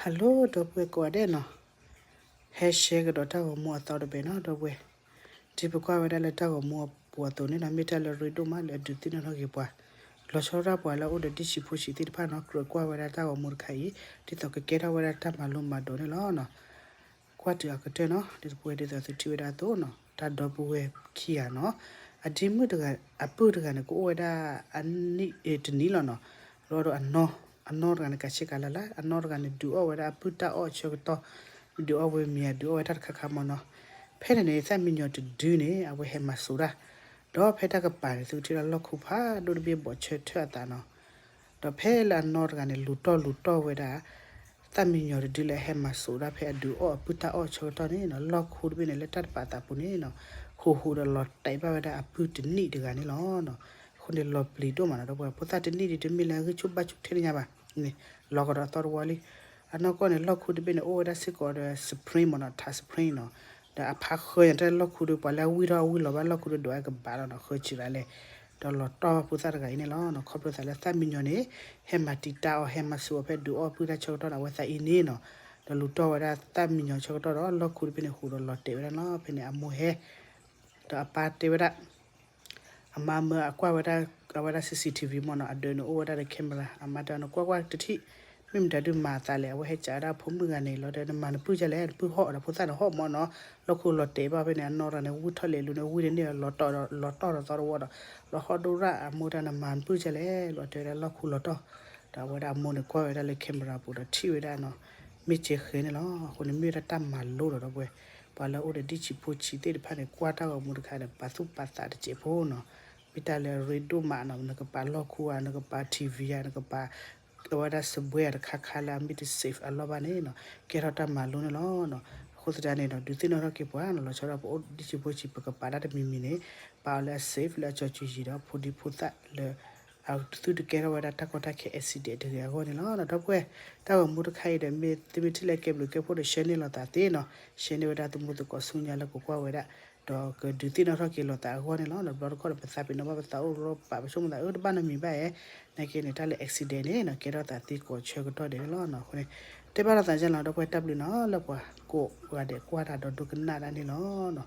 Hello ဒီပုၢ်ဝဲၢ်ကိးဂၤဒဲးနီၤ, ဟဲ share ကဒီးတၢ်ဂီၤမူအသီတဘ့ၣ်နီၤ ဒီပုၢ်ဝဲၢ်, ဒ်ပကွၢ်ဝဲဒၣ်လၢတၢ်ဂီၤမူအပူၤအသိးန့ၣ်နီၤ မ့ၢ်တၢ်လၢရ့ဒိၣ်မးလၢအဒုးသ့ၣ်နီၣ်ထီၣ်က့ၤပှၤ, လီၤဆီဒၣ်ပှၤလၢအအိၣ်ဒီးဒ့ၣ်ဆံးဖိဆံးသ့ၣ်တဖၣ်နီၤ ကြၢးကွၢ်ဝဲဒၣ်တၢ်ဂီၤမူတခါအံၤ ဒ်သိးကကဲထီၣ်ဝဲဒၣ်တၢ်မၤလိမၤဒိးန့ၣ်လီၤနီၤ. ကွၢ်တုၤအကတၢၢ်နီၤ ဒ်သိးပဝဲဒ်သိးသုထံၣ်ဝဲဒၣ်အသိးနီၤ တၢ်ဒီပုၢ်ဝဲၢ်ခံဂၤနီၤ, အဒ့မုၣ်တဂၤ အပုၢ်တဂၤန့ၣ် ကအိၣ်ဝဲဒၣ်အနံၣ်တနံၣ်လီၤနီၤ, ဒီးအနီၢ်, အနီၢ်တဂၤန့ၣ် ကးဆ့ကၤလၢ်လၢ် အနီၢ်တဂၤန့ၣ် ဒုးအီၣ်ဝဲဒၣ်အပုၢ်တၢ်အီၣ်ဆၢကတီၢ်, ဒုးအီၣ်ဝဲမ့ၤ ဒုးအီၣ်ဝဲတၢ်တခါခါမၢ်နီၤ, ဖဲန့ၣ်န့ၣ် သၣ်မံညီၤတဒုန့ၣ် အဝဲဟဲမၤစိာ်တၢ်, ဒီးဖဲတၢ်ကပၤန့ၣ် သုထံၣ်လၢလီၢ်ခိဖးဒိၣ်တဘ့ၣ်ဘီးဆၢထၢၣ်အသးနီၤ ဒီးဖဲလၢအနီၢ်တဂၤန့ၣ် လူၤတီၢ်လူၤတီၢ်ဝဲဒၣ် သၣ်မံညီၤတဒုလၢအဟဲမၤစိာ်ဒၣ်ဖဲအဒုးအီၣ်အပုၢ်တၢ်အီၣ်ဆၢကတီၢ်န့ၣ်နီၤ လီၢ်ခိတဘ့ၣ်န့ၣ် လၢတၢ်တပာ်သးပူၤန့ၣ်နီၤ ဟူးဟူးဒီးလီၤတဲာ်ဘၣ်ဝဲဒၣ်အပုၢ်တနံၣ်တဂၤန့ၣ်လီၤ. အဃိန့ၣ်လီၤပျံၤဒိၣ်မးနီၤ ဒီပုၢ်ဝဲၢ် ဖိသၣ်တနံၣ်ဒ်တမ့ၢ်လၢအဂံၢ်ဆူၣ်ဘါဆူၣ်ထဲန့ၣ်ညါဘၣ်, လီၤကဒီးအသီတဝီလံ. အနီၢ်ကီၢ်န့ၣ် လီၢ်ခိတဘ့ၣ်န့ၣ် အိၣ်ဝဲဒၣ်စ့ၢ်ကီးဒီး spring မၢ်နီၤ ထး spring နီၤ, ဒီးအဖါဃၢညါတၢ်လီၢ်ခိဒီး ပှၤလၢအဝံၣ်ထီၣ်အဝံၣ်လီၤဘၣ်လီၢ်ခိဒီး ဒိးဝဲကဘၣ်လီၤနီၤ ဃၢဆံးသးလဲၣ်, ဒီးလီၤတီၢ်ဖိသၣ်တဂၤအံၤန့ၣ်လီၤ. ခီဖျိသးလၢသၣ်မံညီၤန့ၣ် ဟဲမၤတံာ်တာ်အီၤ ဟဲမၤစိာ်အီၤဖဲဒုးအီၣ်ပုၢ်တၢ်ဆၢကတီၢ်န့ၣ် အဝဲသးအံၤန့ၣ်နီၤ, ဒီးလူၤတီၢ်ဝဲဒၣ်သၣ်မံညီၤဆၢကတီၢ်ဒီး လီၢ်ခိတဘ့ၣ်န့ၣ် ဟူးဒီးလီၤတဲာ်ဝဲဒၣ်လီၤ. ဖဲန့ၣ်အမိၢ်ဟဲ ဒီးအပၢ်တဲဝဲဒၣ် အမါမၢအကွၢ်ဝဲဒၣ် အဝဲဒၣ် CCTV မၢ်နီၤ အဒၢးန့ၣ်အိၣ်ဝဲဒၣ်ဒီး camera အမါတဲအီၤန့ၣ် ကွၢ်ကွၢ်တထံၣ် မ့ၢ်မတၤဒုးမၤအသးလဲၣ် အဝဲဟဲကးဝဲဒၣ်ဖိမုၣ်ဂၤန့ၣ်လီၤဒီး နမၤနပုၢ်ဒ်လဲၣ် နပုၢ်ဟီၣ်ဒီးဖိသၣ်န့ၣ်ဟီၣ်မၢ်နီၤ, လီၢ်ခိလီၤတဲာ်ဘၣ်ဖဲန့ၣ် အနီၢ်တဂၤန့ၣ် ဝံၢ်ထီၣ်လဲၤလူၤန့ၣ် ဝံၢ်န့ၣ်န့ၣ် လီၤတီၢ်ဒီးသီတဝီဒီး လီၤဟီၣ်ဒိၣ်ရၣ်အမိၢ်တၢ်နမၤနပုၢ်ဒ်လဲၣ် လီၤတဲဝဲဒၣ်လီၢ်ခိလီၤတီၢ်, ဒီးအဝဲဒၣ်အမိၢ်န့ၣ်ကွၢ်ဝဲဒၣ်လၢ camera ပူၤဒီးထံၣ်ဝဲဒၣ်နီၤ မ့ၢ်ကဲဃဲန့ၣ်လီၤ. အဃိန့ၣ်မ့ၢ်ဝဲဒၣ်တၢ်မၤလိဒီးဒီပုၢ်ဝဲၢ် ပှၤလၢအအိၣ်ဒီးဒ့ၣ်ဆံးဖိဆံးသ့ၣ်တဖၣ်န့ၣ် ကွၢ်တၢ်ဂီၤမူတခါဒီး ပာ်သူၣ်ပာ်သးတစဲးဖိနီၤ, မ့ၢ်တၢ်လၢအရ့ဒိၣ်မးနီၤ နကပာ်လီၢ်ခိဧါ နကပာ် TV ဧါ နကပာ် အဝဲဒၣ်စပွဲဧါတခါခါလၢအမ့ၢ်တ safe အလီၢ်ဘၣ်န့ၣ်နီၤ ကဲထီၣ်တၢ်မၤလိန့ၣ်လီၤ. အဃိသတးန့ၣ်ဒီး ဒုးသ့ၣ်နီၣ်ထီၣ်က့ၤပှၤနီၤ လီၤဆီဒၣ်ပအိၣ်ဒ့ၣ်ဆံးဖိဆံး ပကပာ်တၢ်တမံၤမံၤန့ၣ် ပာ်အီၤလၢအ safe လၢအကၠီၤကူၤယံၤဒီး ဖိဒံဖိသၣ်လၢ အသုတကဲထီၣ်ဝဲဒၣ်တၢ်ကီတၢ်ခဲ accident တဂ့ၤအဂီၢ်န့ၣ်လီၤ. ဒီပုၢ်ဝဲၢ် တၢ်ဂီၤမူတခါအံၤဒီး မ့ၢ်သုမ့ၢ်ထံၣ်လၢကဲဘျုးကဲဖှိၣ်ဒီး share န့ၢ်လိာ်သးသ့နီၤ, share န့ၢ်ဝဲဒၣ်သမူသကိးဆူညါလၢကကွၢ်ဝဲဒၣ် ဒီးကဒုးသ့ၣ်နီၣ်ထီၣ်က့ၤလိာ်သးအဂီၢ်န့ၣ်လီၤ. ဒီးဘျီတခီၣ်ဒီး ပသးပ့ၤနီၣ်ဘၣ်ပသးအိၣ်ရီပာ်ပဆိကမိၣ်သး အၢ တဘၣ်နီတမံၤဘၣ်ဧါ, နာ်က့န့ၣ် တၢ်လၢ accident န့ၣ်နီၤ ကဲထီၣ်သးသ့ကိးဆၢကတီၢ်ဒဲးန့ၣ်လီၤ. အဃိန့ၣ် တဲဘၣ်လိာ်သးယဲလီၤ ဒီပုၢ်ဝဲၢ် တၢ်ဘျုးနီၤ လၢပှၤကိးဂၤဒဲးကွၢ်တၢ်ဒီးဒိကနၣ်တၢ်န့ၣ်လီၤ.